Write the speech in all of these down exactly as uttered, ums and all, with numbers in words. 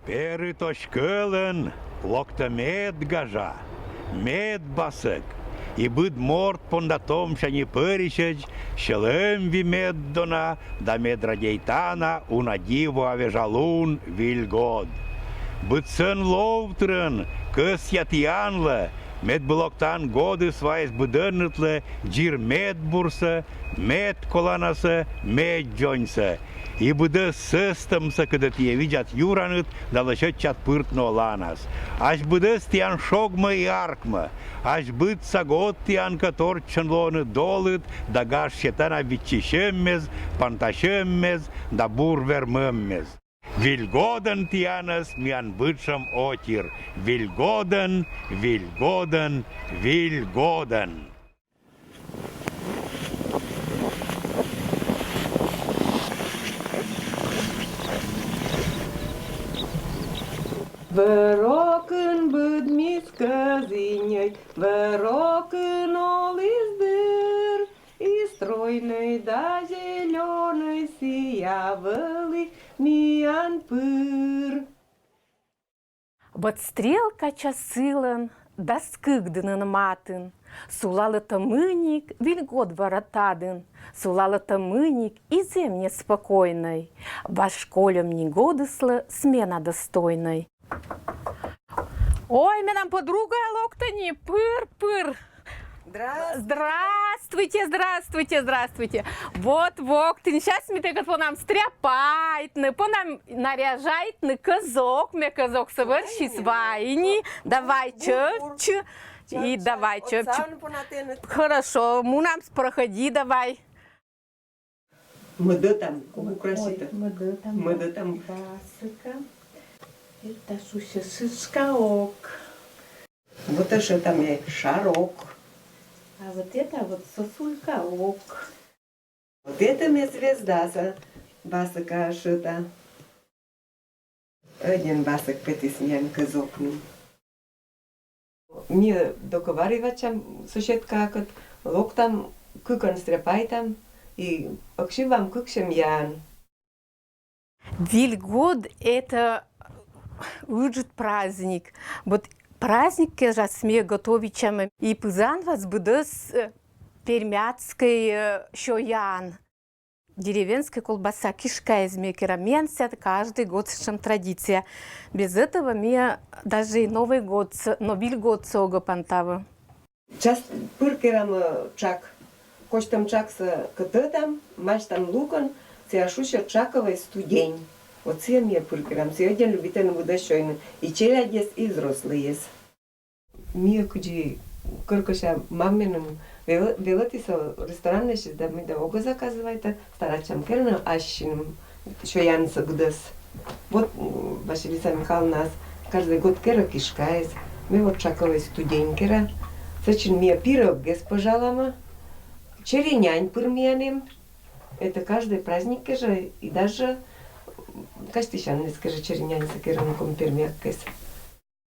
Перытозь кӧлӧн локтӧ мед гажа, мед басӧк, и быд морт понда томсянь и пӧрысьӧдз сьӧлӧм ви мед дона да мед радейтана уна дивоа вежа лун, Виль год. Быдсӧн лов тырӧн кӧсъя тіянлы, мед бы локтан годыс вайис быдӧнныдлы дзир медбурсӧ, медколанасӧ, меддзоньсӧ. И быдӧс сӧстӧмсӧ, кыдз тіян видзад юраныд да лӧсьӧдчад пыртны оланас. Ась быдӧс тіян шогмӧ и аркмӧ. Ась быдса год тіянкӧд орччӧн лоӧны долыд да гаж сетана виччысьӧммес, пантасьӧммес да бур вермӧммес. Виль годӧн тіянӧс миян быдшӧм отир. Виль годӧн, Виль годӧн, Виль годӧн. Вӧрокын быдмис кӧзиньӧй, вӧрокын оліс дыр, и стройнӧй да зелёнӧй сія вӧлі миян пыр. Вот стрелка часылӧн дас кык дінын матын, сулалӧ тӧмыник Виль год вӧра тадын, сулалӧ тӧмыник и зэм неспокойнӧй. Важ кольӧм ни годыслы смена достойнӧй. Ой, менам подруга локтӧ ни, пыр-пыр. Здравствуйте. Здравствуйте, здравствуйте, здравствуйте. Вот, вот, сейчас ми тэкӧд понам стряпайтны, понам наряжайтны кӧзок, ме кӧзоксӧ вӧрсьыс вайи ни. Давай, чӧвтчы. И давай, чӧвтчы. Хорошо, мунам, проходи, давай. Мӧдӧтам, украситӧ. Мӧдӧтам. Мӧдӧтам. Басыка. Это шуся шишкаок. Вот это там и шарок. А вот это вот сосулькаок. Вот это мне звезда за басыка шита. Ӧдйӧн басык петіс миян кӧзокным. Ми договаривайтчам соседкаӧкӧд, локтам, кыкӧн стряпайтам, и ӧксибам кык семьяӧн. Виль год — это ыджыд праздник. Вот праздник кежас ми готовитчам и пызан вӧсна быдӧс, э, пермяцкӧй, э, сёян. Деревенская колбаса, кишкаэз ми керам, миян сійӧ каждый год сэтшӧм традиция. Без этого ми даже и Новый год, но Виль годсӧ ог пантавы. Час пыр керам, э, тшак. Косьтӧм тшаксӧ кӧтӧдам, масьтам лукӧн, сія шусьӧ тшаковӧй студень. Вот сія ми пыр керам, сія ӧдйӧн любитӧны быдӧс сёйны, и челядьӧс, и взрослӧйӧс. Ми кыдзи кӧркӧся мам меным велӧ-, велӧдіс ресторан вылысь, да ми да ог заказывайт, старайтчам керны ассьыным сёянсӧ быдӧс. Вот, м, Василиса Михайловнаыс каждый год керӧ кишкаэз, ме вот тшаковӧй студень кера. Сэтшӧм ми пирӧггес пӧжалам, черинянь пыр миян эм. Это каждый праздник кежӧ, и даже, м, казьтысянныс кежӧ чериняньсӧ керӧны коми-пермяккӧс.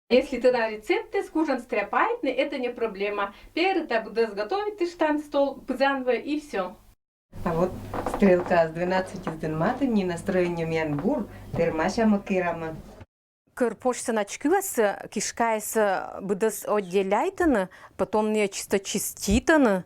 Если тэнад рецептэз кужан стряпайтны, это не проблема. Перыта, быдӧс готовитыштан стол пызан вӧ, и всё. А вот стрелка с двенадцати дней матын ни, настроение миян бур, тэрмасямӧ, керамӧ. Кӧр пожсӧ начкывасӧ, кишкаэз быдӧс отделяйтӧны, потом нӧ чисто чиститӧны.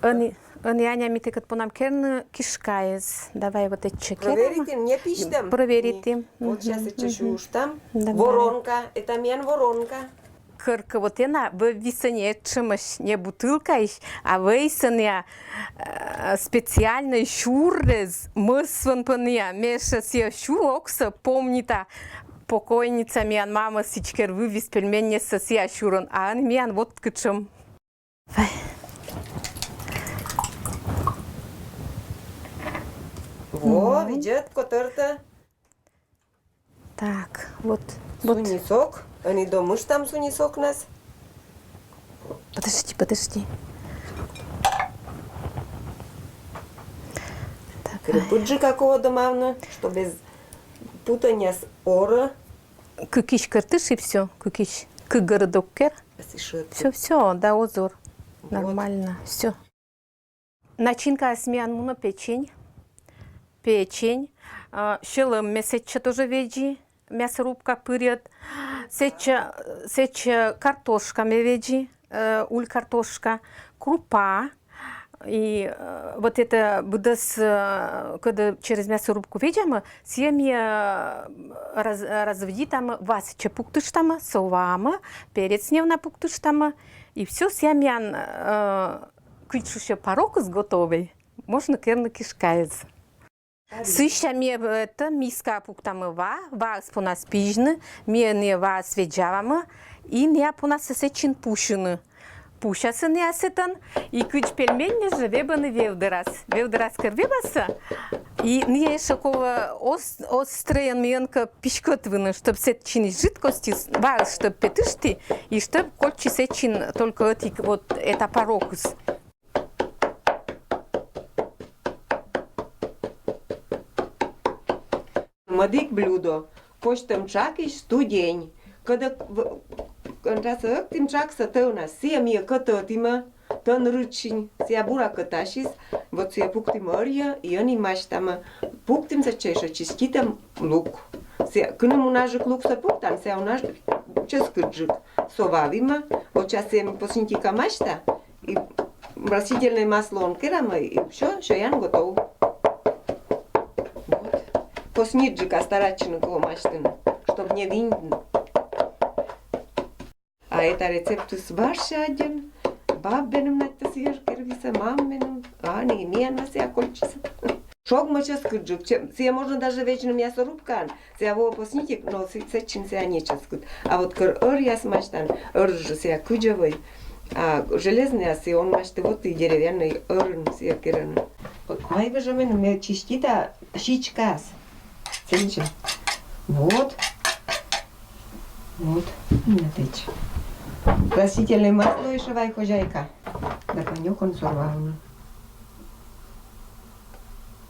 Ӧні, ӧні, Аня, ми тэкӧд понам керны кишкаэз. Давай вот этчӧ керам. Проверитім, не письтам. Проверитім. Вот сейчас этчӧ сюыштам. Давай. Воронка, это миян воронка. Кӧркӧ вот эна, вӧвйисӧ не этшӧмӧсь, не бутылкаысь, а вӧйсӧ нӧ, э, специальнӧй сюрӧс, мӧсвӧн понна. Ме эшӧ сія сюр оксӧ помнита. Покойница миян мама сідзкӧ вӧвйис пельменьяссӧ сія сюрӧн, а ӧні миян вот кутшӧм. Во, видзӧд, котӧртӧ. Так, вот, вот. Сунисок. Ӧні домыштам сунисокнас. Подожди, подожди. Так. Кырпыджыка кӧ домавны, чтобы путаняс орӧ. Кыкысь кӧртыш и всё, кыкысь. Кык гӧрӧд ог кер. Всё, всё, да, озыр. Вот. Нормально, всё. Начинкаыс миян мунӧ печень. Печень. А, сьӧлӧммес этчӧ тоже ведзи. мясорубка пырет. Сэтчӧ, сэтчӧ картошка ме ведзи, э, уль картошка, крупа. И, э, вот это быдӧс, э, кӧдӧ через мясорубку ведзамӧ, сійӧ ми, э, раз-, разводитамӧ, васӧдчӧ пуктыштамӧ, со ваӧмӧ, перец неуна пуктыштамӧ, и всё, сійӧ миян, э, кыдз шусьӧ, творогыс готовӧй. Можно керны кишкаӧс. Сэтчӧ ми, э, это, мискаӧ пуктамӧ ва, ваыс понас пизьны, ми нӧ ваыс ведзавамӧ, и нӧ понас сэтчин пусьыны. Пусясны нӧ сэтӧн, и кыдз пельмень жӧ вебӧны ведрас. Ведрас кӧ вебасны, и нӧ ещӧ колӧ ос-, острӧйӧн миянкӧ писькӧтны, чтоб сэтчин жидкостьыс, ваыс чтоб петышті, и чтоб кольччис сэтчин только ӧтик, вот это творогыс. Мӧдик блюдо. Косьтӧм тшакысь студень. Кӧдӧ в-, кӧнкӧ ӧктім тшаксӧ тӧвнас, сійӧ ми кӧтӧдтім тӧн рытшинь, сійӧ бура кӧтасис, вот сійӧ пуктім ӧрйӧ, и ӧні мастам. Пуктім сэтчӧ ещӧ чиститӧм лук. Сійӧ кыным унажык луксӧ пуктам, сійӧ унаж чӧскыдджык. Со вавим, вот час сійӧ посинтика маста, и растительное масло он керам, и всё, сёян готов. Вот. Кӧсъя ниджыка старайтчыны колӧ мастыны, чтоб не виньны. А это рецептыс важ аддзан, баб меным найтӧ сійӧ кервисӧ, мам меным, а нӧ и миян вӧсна кольччис. Шогмӧ чӧскыдджык, че-, сійӧ можно даже ведзны мясорубкаӧн, сійӧ воӧ посинтик, но сэ-, сэтчин сійӧ не чӧскыд. А вот кор ӧръяс мастан, ӧрыс жӧ сійӧ кыдз вӧй. А железный, а сійӧ он масты, вот и деревянный ӧрын сійӧ керӧны. Майбыжӧ меным, ме чистита сичкас. Сэтчӧ. Вот. Вот. Нӧ тэч. Растительное масло ещӧ вай, хозяйка. Да конёк он сорвал.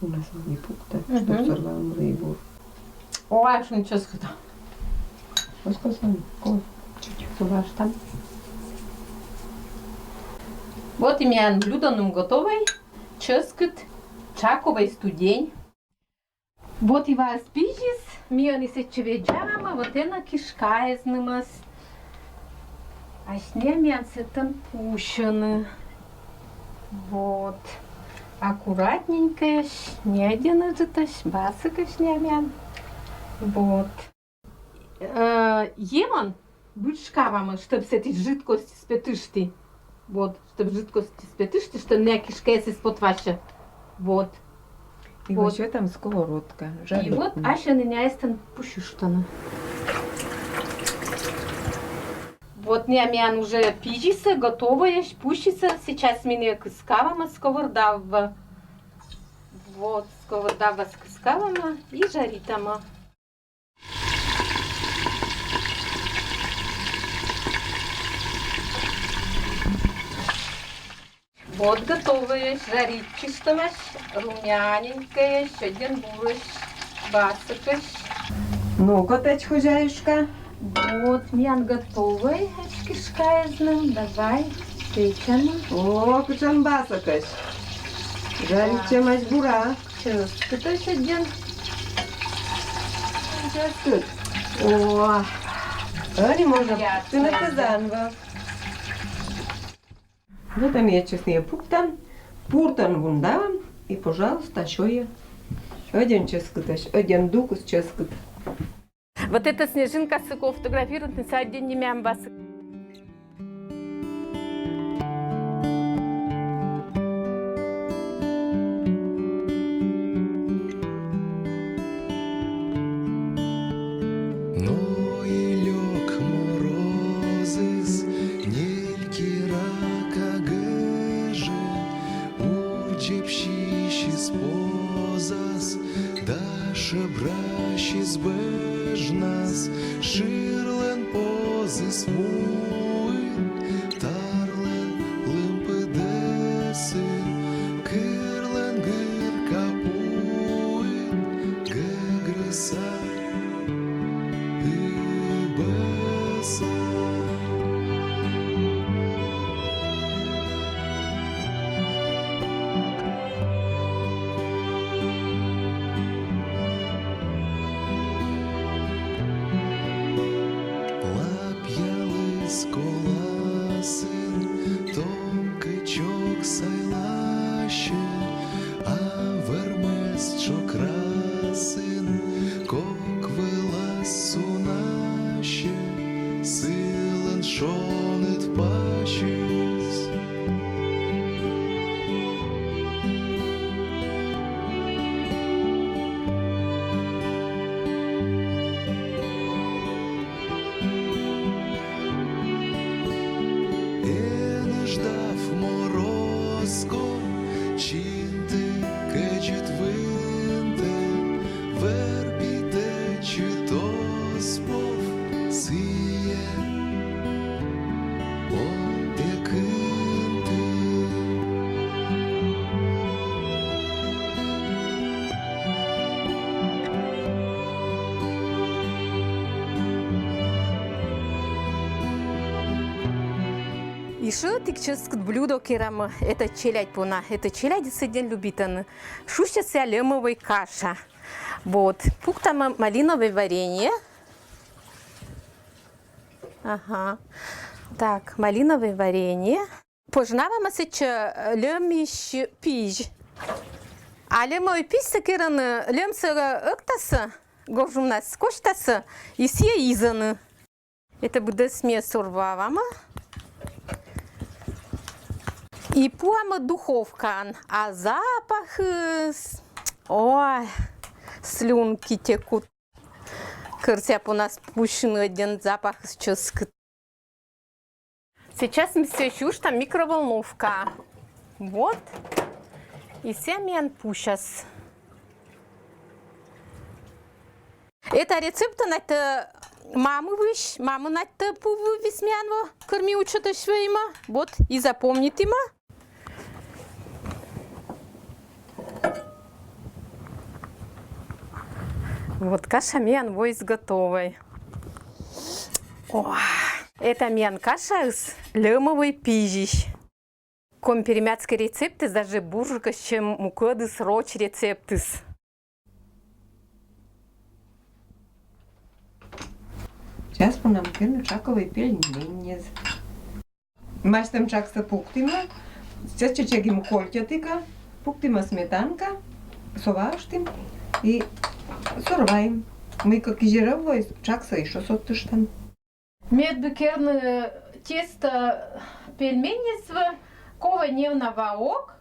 У нас не пукта, чтоб сорвал рыбу. Ой, что ничего скота. Оскосан, ко. Чуть-чуть суваш там. Вот и миян блюдоным готовӧй. Чӧскыд тшаковӧй студень. Вот и ваыс пизис, ми ӧні сэтчӧ ведзавамӧ, вот энӧ кишкаэзнымӧс. Асьнӧ миян сэтӧн пусьӧны. Вот. Аккуратненькӧсь, не один ыджытӧсь, басӧкӧсь нӧ миян. Вот. Э, емӧн быд шкавамӧ, чтоб сэтысь жидкостьыс петышті. Вот, чтоб жидкостьыс петышті, чтоб нӧ кишкаэсыс потвасьӧ. Вот. И вот ещё там сковородка. И вот жарить. Асьнӧ нӧ эстӧн пусьыштны. Вот нӧ миян уже пизисӧ, готовӧйӧсь, пусисӧ. Сейчас ми нӧ кыскавамӧ сковородавӧ. Вот, сковородавӧ кыскавамӧ и жаритамӧ. Вот готовӧйӧсь, жаритчыштӧмӧсь, румяненькӧйӧсь, ӧдйӧн бурӧсь, басӧкӧсь. Ну-ка, тэч, хозяюшка. Вот, миян готовӧй, эськӧ кишкаэзным, давай, тэчӧмӧ. О, кутшӧм басӧкӧсь. Жаритчӧмаӧсь бура. Чӧскыдӧсь ӧдйӧн. Чӧскыд. О, ӧні можно пуктыны пызан вӧв. Вот ӧні эчӧс нӧ пуктам, пуртӧн вундам и, пожалуйста, сёйӧ. Ӧдйӧн чӧскыдӧсь, ӧдйӧн дукыс чӧскыд. Вот эта снежинка сыкӧ фотографирует, не саддин нимям вас. Но и лёк морозыс, нелькира кагыжы, удж дзебсисис позас, да шӧбрасис бӧжнас, шырлӧн позыс муын, тарлӧн лым пыдӧсын, кырлӧн гырка пуын, гӧгрӧса. Шыт ик ческыт блюдо керамы. Это челядь пона. Это челядь сыден любитаны. Шуся сыя лемовой каша. Вот. Пуктама малиновое варенье. Ага. Так, малиновое варенье. Пожнавама сыӵе лемысь пизь. А лемовой пизь сыкераны лемсыра ыктасы, гожумнас костасы, и сие изаны. Это быдэсме сорвавама. И пуама духовкаын. А запахыс. Ой, слюнки текут. Кырсяпунас пущыны ӧден запахыс ческыт. Сейчас ми сое сюртам микроволновка. Вот. И сое миян пусяз. Это рецепт, на это мамы высь, мамы на это пу вывез миян во, кырми учетысь вӧйма. Вот, и запомнитыма. Вот каша миян войс готовой. О, это миян кашаыс лемовой пизись. Коми-пермяцкой рецептыс даже буржига, чем мукӧдыс роч рецептыс. Сейчас пунам кыны чаковой пельменез. Мастым чаксэ пуктыма, сейчас чечегим кольтятыка, пуктыма сметанка, сова ыштым и сорваем. Мыйкӧ кизеров войс, чаксэ ещё содтыштам. Мед бы керны тесто пельменезлы, колэ невна ваок,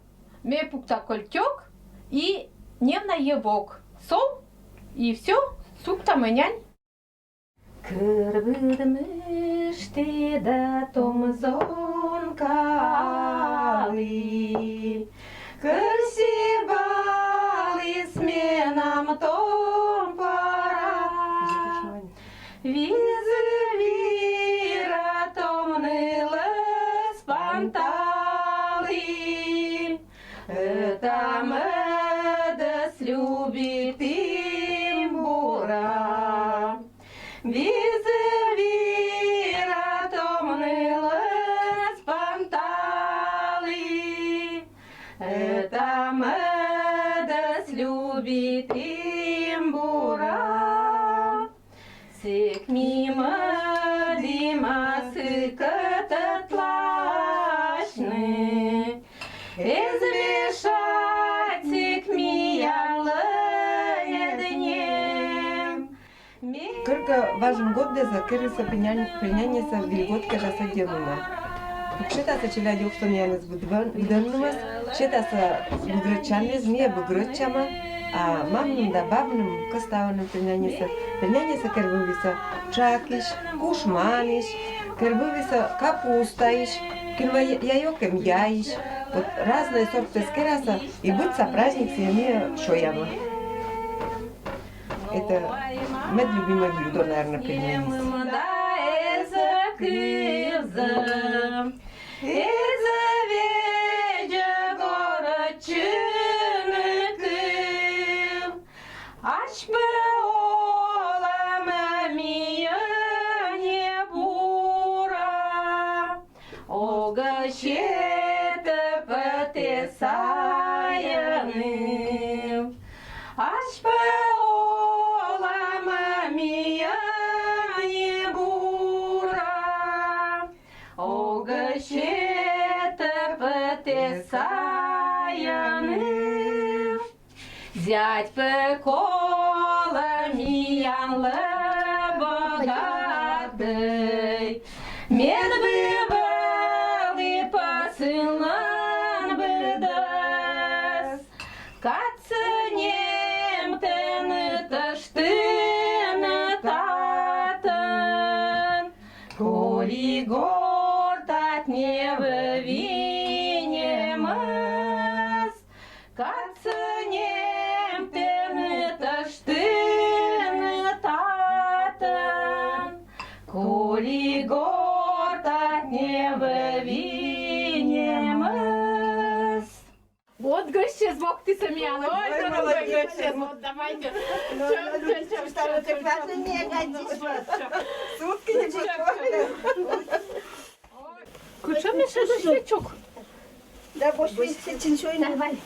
ме пукта кольтёк и невна йӧвок, сол, и всё, сукта мынянь. Кырбыд мышти да томзон кали, кырси балыс менам том пара. Визы вира том нылэс пантали, ӧта-мӧдыс любитім бура. Визы вира том нылэс пантали, ӧта-мӧдыс любитім бура. Сэк ми мӧдім сыкӧд ӧтлаасьны, эз вешать сэк миянлы эднем. Кырка важен годдэзэ керысэ племянь-, племянница выль год кежаса Демына. Пуксьытаса челядь оксо миянэз быдва-, быдэннымес, сетаса быгрытчанэз, мие быгрытчама, а мамным да бабным кыстаоным племянница. Племянница кербывиса чакысь, кушманысь, кербывиса капустаысь, кинва я-, яйок эм, яйысь. Вот разной сортэз кераса, и быдса праздник сиемие сёяма. Это мед любимое блюдо, наверное, пельмени. Да, эзэ кызэ, эзэ ведь городчыны кыл. Ачпы оламе миянэ бура. Огъя сетэ пӧтэ саяны, ачпы оламе миянэ бура. Огъя сетэ пӧтэ саяны. Зять пӧ колэ миянлы богатый, мед бы вӧлі пӧсынлэн быдэс. Катсэ нем тэныд ыштэны татын, коли гортад не вӧвинемез. Катсэ нем тэныд ыштэны татын, коли гортад не вӧвинемез. Вот гӧсьтэз, вӧктӥз миянлы. Ой, ой, дорогой, молодец. Гӧсьтэз, вот давайте. Ну, чё, ну, чё, чё, чё, чё, чё, чё, чё, чё. Сутки не чё, чё, чё. Что мне сейчас щелчок? Да, больше сечин сёйны. Давай.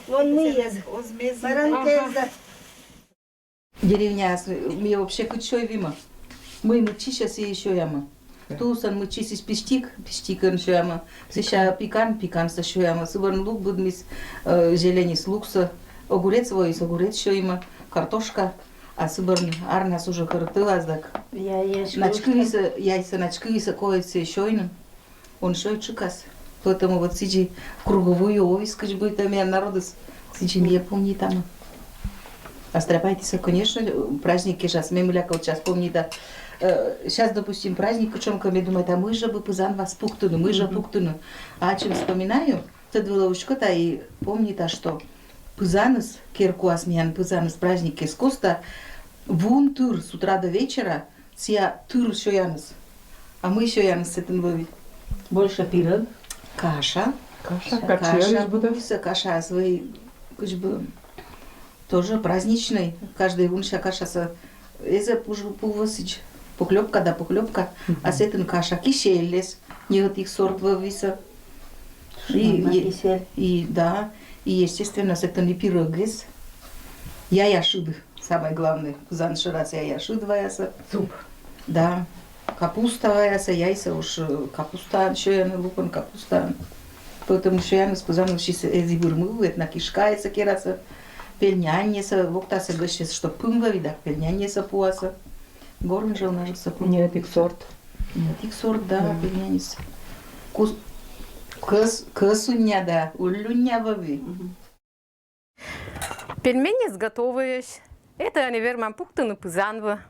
Вон мы ез. Баран кезда. Деревняяс ми вообще кыдз сёйвимы. Мый мыччиса, сійӧс сёямы. Тулысын мыччисис пиштик, пиштикӧн сёямы. Сэсся пикан, пикансӧ сёямы. Сы бӧрын лук быдмис, э, зеленьыс, луксӧ. Огурец воис, огурец сёймы, картошка. А сы бӧрын арнас уже кӧртылас дак. Я, я. Начкывисӧ, яйсӧ начкывисӧ коэсьӧ сёйны. Он сёй тшыкас. Поэтому вот сідзи круговую овис кыдз бы тайӧ миян народыс. Сідзи ми помнитамӧ. А стряпайтісӧ, конечно, праздник кежас, ме мыйла кӧ вот щас помнита. Э, щас, допустим, праздник кутшӧмкӧ, ме думайта, мый жӧ бы пызан вас пуктыны, мый жӧ пуктыны. А ачым вспоминаю, тӧд вылӧ уськӧта и помнита, что пызаныс, керкуас миян пызаныс праздник кез коста, вун тыр с утра до вечера, сійӧ тыр сёяныс. А мый сёяныс сэтӧн вӧвлі? Больше пирог. Каша. Каша, Каша качаешь будто. Пуйсӧ, каша свой, кыдз бы, тоже праздничный. Каждый вунся кашасӧ эз пу вӧв сідз. Похлёбка да похлёбка. А сэтӧн каша, кисель эз. Не вот их сорт вӧвлісӧ. И, Шмат и, кисель. И да, и естественно, сэтӧн и пирог эз. Яя шыд, самое главное. Пызан шӧрас яя шыд ваясӧ. Суп. Да. Капуста ваясӧ, яйсӧ уж, э, капустаӧн сёяны, лукӧн капустаӧн. Поэтому сёяныс пызаныс эз и бырмы, вет на кишкаэсӧ керасӧ, пельняньсӧ, воктасӧ гӧсьтсӧ, чтоб пым вӧвлі, дак пельняньсӧ пуасӧ. Горын жӧ нажиксӧ пым. Нет, их сорт. Нет, их сорт, да, пельняньыс. Кус, кӧс, кӧсуння да уллуння вӧвлі. Пельменьыс готовӧсь. Этӧ ӧні вермам пуктыны пызанвӧ.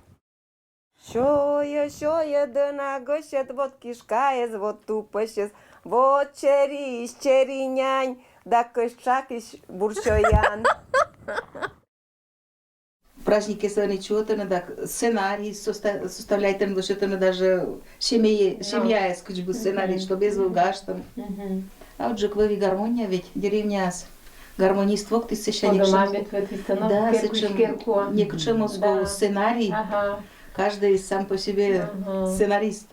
Сёйӧ, сёйӧ да на гӧсьӧд, вот кишкаэз, вот тупӧсьыс, вот чери, чери нянь, да кӧсь тшакысь бур сёян. Праздникъясӧ ӧні чукӧртӧны да сценарий соста-, составляйтӧны, лӧсьӧдтӧны даже семья, семьяяс кыдз бы сценарий, чтоб эз вӧв гажтӧм. А вот жӧ вӧвлі гармония ведь деревняас. Гармонист воктіс, сэсся некутшӧм, да, сэтшӧм некутшӧм оз ков сценарий. Каждый сам по себе сценарист.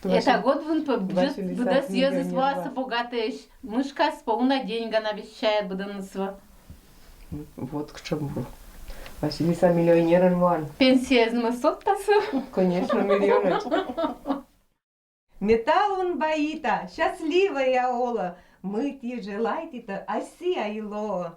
Этагод вын быдэс йӧзыс вылас богатӧсь. Мышкас по уна деньган обещает быдӧнысӧ. Вот к чему. Василиса миллионерӧн ваӧ. Пенсияыс мӧд содтасӧ. Конечно, миллионӧн. Ме талун баита, счастливая ола, мый ті желайтіта, асьсӧ и лоӧ.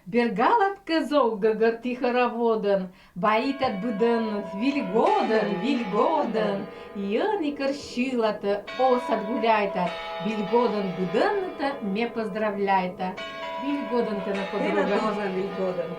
Бергалад кӧ зов гӧгӧр ті хороводӧн, баитад быдӧнныд вильгодӧн, вильгодӧн, и ӧні кӧр сьылатӧ, осад гуляйтад, вильгодӧн быдӧннытӧ ме поздравляйта. Вильгодӧн тэнӧ, подруга. Тоже вильгодӧн.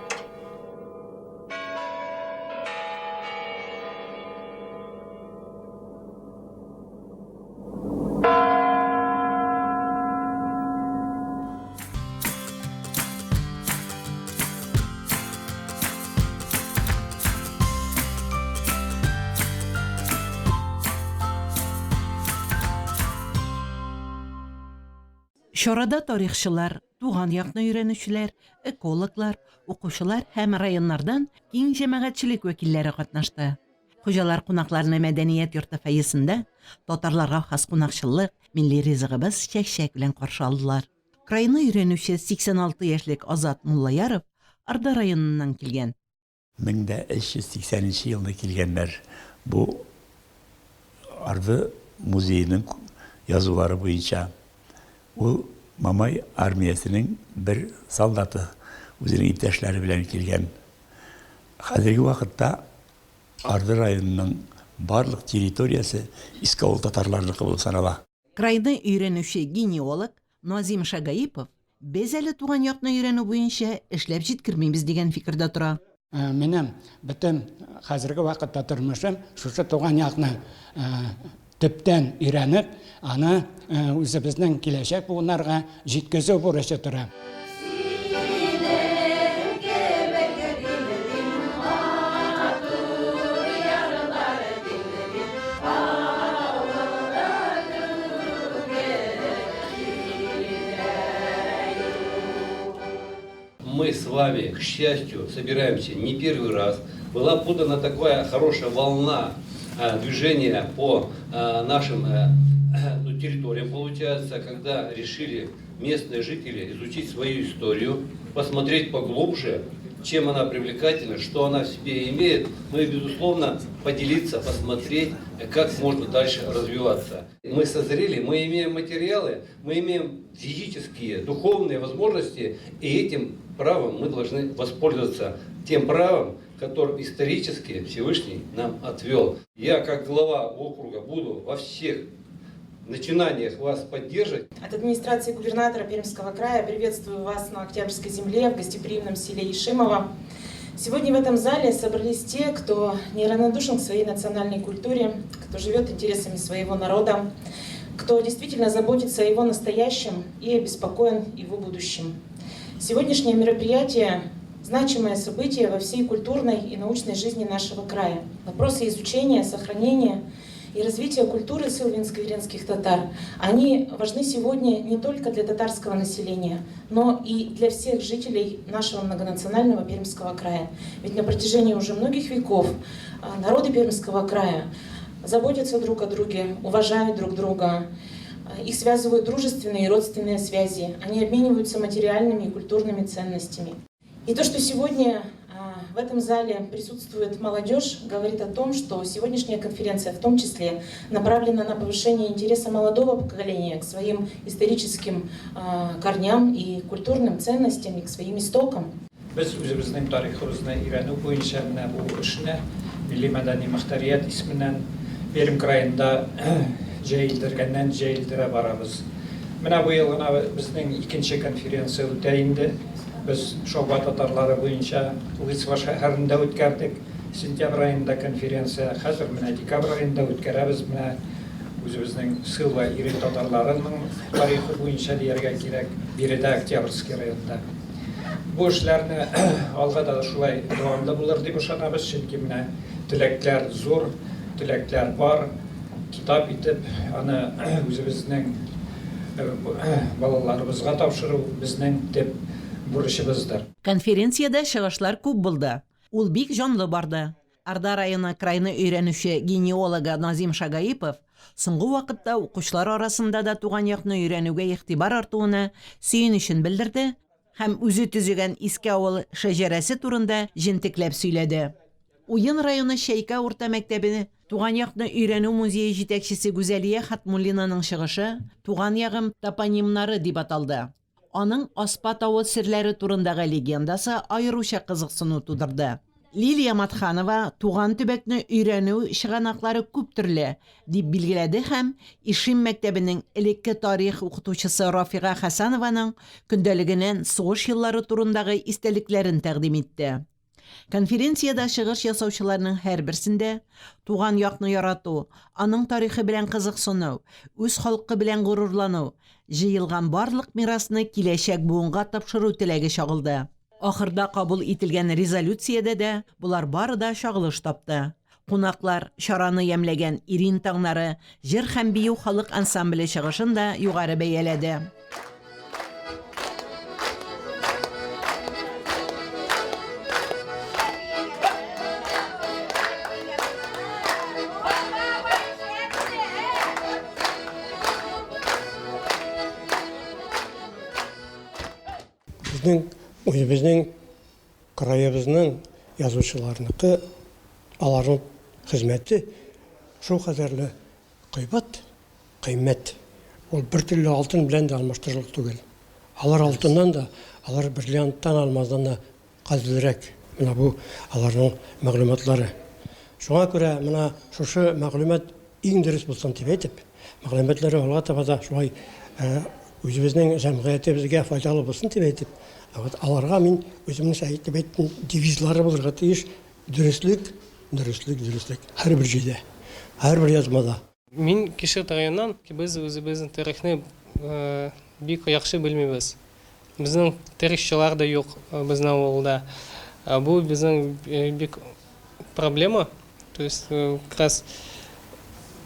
Чарада тарихчылар, туган якны өйрәнүчеләр, экологлар, укучылар һәм районнардан киң җәмәгатьчелек вәкилләре катнашты. Хуҗалар кунакларны мәдәният йорты фойесында татарларга хас кунакчыллык, милли ризыгыбыз чәк-чәк белән каршы алдылар. Крайны өйрәнүче сиксән алты яшьлек Азат Муллаяров Арда районыннан килгән. Мең дә өч йөз сиксәненче елны килгәннәр. Бу Арды музееның язулары буенча ул Мамай армиясенең бер солдаты үзенең иптәшләре белән килгән. Хәзерге вакытта Арды районының барлык территориясе иске авыл татарларныкы булып санала. Крайны өйрәнүче генеолог Назим Шагаипов, без әле туган якны өйрәнү буенча эшләп җиткермибез дигән фикердә тора. Минем бөтен хәзерге вакытта тормышым шушы туган якны төптән өйрәнеп, аны үзебезнең киләчәк буыннарга җиткезү бурычы тора. Мы с вами, к счастью, собираемся не первый раз. Была подана такая хорошая волна А, движение по а, нашим а, ну, территориям получается, когда решили местные жители изучить свою историю, посмотреть поглубже, чем она привлекательна, что она в себе имеет, ну и, безусловно, поделиться, посмотреть, как можно дальше развиваться. Мы созрели, мы имеем материалы, мы имеем физические, духовные возможности, и этим правом мы должны воспользоваться, тем правом, которым исторически Всевышний нам отвел. Я, как глава округа, буду во всех начинаниях вас поддерживать. От администрации губернатора Пермского края приветствую вас на Октябрьской земле в гостеприимном селе Ишимово. Сегодня в этом зале собрались те, кто неравнодушен к своей национальной культуре, кто живет интересами своего народа, кто действительно заботится о его настоящем и обеспокоен его будущим. Сегодняшнее мероприятие – значимое событие во всей культурной и научной жизни нашего края. Вопросы изучения, сохранения и развития культуры сылвинско-веренских татар, они важны сегодня не только для татарского населения, но и для всех жителей нашего многонационального Пермского края. Ведь на протяжении уже многих веков а, народы Пермского края заботятся друг о друге, уважают друг друга, а, их связывают дружественные и родственные связи, они обмениваются материальными и культурными ценностями. И то, что сегодня а, в этом зале присутствует молодежь, говорит о том, что сегодняшняя конференция в том числе направлена на повышение интереса молодого поколения к своим историческим а, корням и культурным ценностям и к своим истокам. Без үзебезнең тарихыбызны өйрәнү буенча менә бу эшне милли мәдәни мөхтәрият исеменнән Пермь краенда җәелдергәннән җәелдерә барабыз. Менә бу ел гына безнең икенче конференция үтә инде. Без Шоба татарлары буенча Лысьва шәһәрендә үткәрдек. Сентябрь аенда конференция, хәзер менә декабрь аенда үткәрәбез. Менә үзебезнең Сылва ирен татарларының тарихы буенча дияргә кирәк, биредә Октябрьский районда. Бу эшләрне алга да шулай дәвамлы булыр дип ышанабыз, чөнки менә теләкләр зур, теләкләр бар. Китап итеп аны үзебезнең э, бу- э, балаларыбызга тапшыру безнең төп бурычыбыздыр. Конференциядә чыгышлар күп булды. Ул бик җанлы барды. Орда районы крайны өйрәнүче генеологы Назим Шагаипов соңгы вакытта укучылар арасында да туган якны өйрәнүгә игътибар артуына сөенечен белдерде һәм үзе төзегән Иске авыл шәҗәрәсе турында җентекләп сөйләде. Уен районы Чәйкә урта мәктәбе Туган якны өйрәнү музее җитәкчесе Гүзәлия Хатмуллинаның чыгышы Туган ягым топонимнары дип аталды. Аның Аспа тавы серләре турындагы легендасы аеруча кызыксыну тудырды. Лилия Матханова туган төбәкне өйрәнү чыганаклары күп төрле, дип билгеләде һәм Ишим мәктәбенең элекке тарих укытучысы Рафига Хәсәнованың көндәлегеннән сугыш еллары турындагы истәлекләрен тәкъдим итте. Конференциядә чыгыш ясаучыларның һәрберсендә туган якны ярату, аның тарихы белән кызыксыну, үз халкы белән горурлану, җыелган барлык мирасны киләчәк буынга тапшыру теләге чагылды. Ахырда кабул ителгән резолюциядә дә болар бары да чагылыш тапты. Кунаклар чараны ямьләгән Ирин таңнары җыр һәм бию халык ансамбле чыгышын да югары бәяләде. Безнең үзебезнең краебызның язучыларныкы, аларның хезмәте шул кадәрле кыйбат, кыйммәт. Ул бер төрле алтын белән дә алмаштырырлык түгел. Алар алтыннан да, алар бриллианттан, алмаздан да кадерлерәк. Менә бу аларның мәгълүматлары. Шуңа күрә менә шушы мәгълүмат иң дөрес булсын дип әйтеп, мәгълүматлары алга таба да шулай үзебезнең җәмгыятебезгә файдалы булсын дип әйтеп, вот аларга мин үземнең әйтеп әйттем, девизлары булырга тиеш: дөреслек, дөреслек, дөреслек. Һәрбер җирдә, һәрбер язмада. Мин кеше торгыннан, без үзебезнең тарихны э, бик яхшы белмибез. Безнең тарихчылар да юк э, безнең авылда. Ә бу безнең э, бик проблема. То есть э, как раз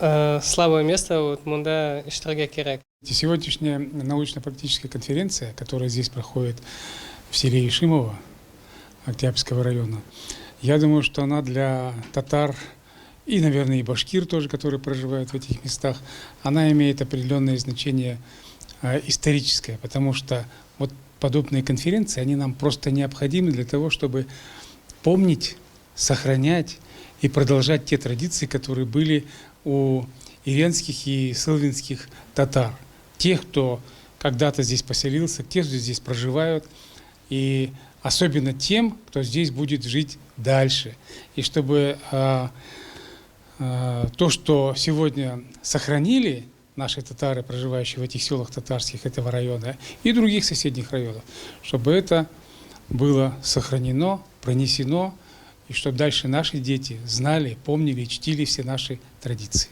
э, слабое место, вот монда эшләргә кирәк. Сегодняшняя научно-практическая конференция, которая здесь проходит в селе Ишимово Октябрьского района, я думаю, что она для татар и, наверное, и башкир тоже, которые проживают в этих местах, она имеет определенное значение э, историческое, потому что вот подобные конференции, они нам просто необходимы для того, чтобы помнить, сохранять и продолжать те традиции, которые были у иренских и сылвинских татар, тех, кто когда-то здесь поселился, тех, кто здесь проживают, и особенно тем, кто здесь будет жить дальше. И чтобы а, а, то, что сегодня сохранили наши татары, проживающие в этих селах татарских этого района и других соседних районов, чтобы это было сохранено, пронесено, и чтобы дальше наши дети знали, помнили и чтили все наши традиции.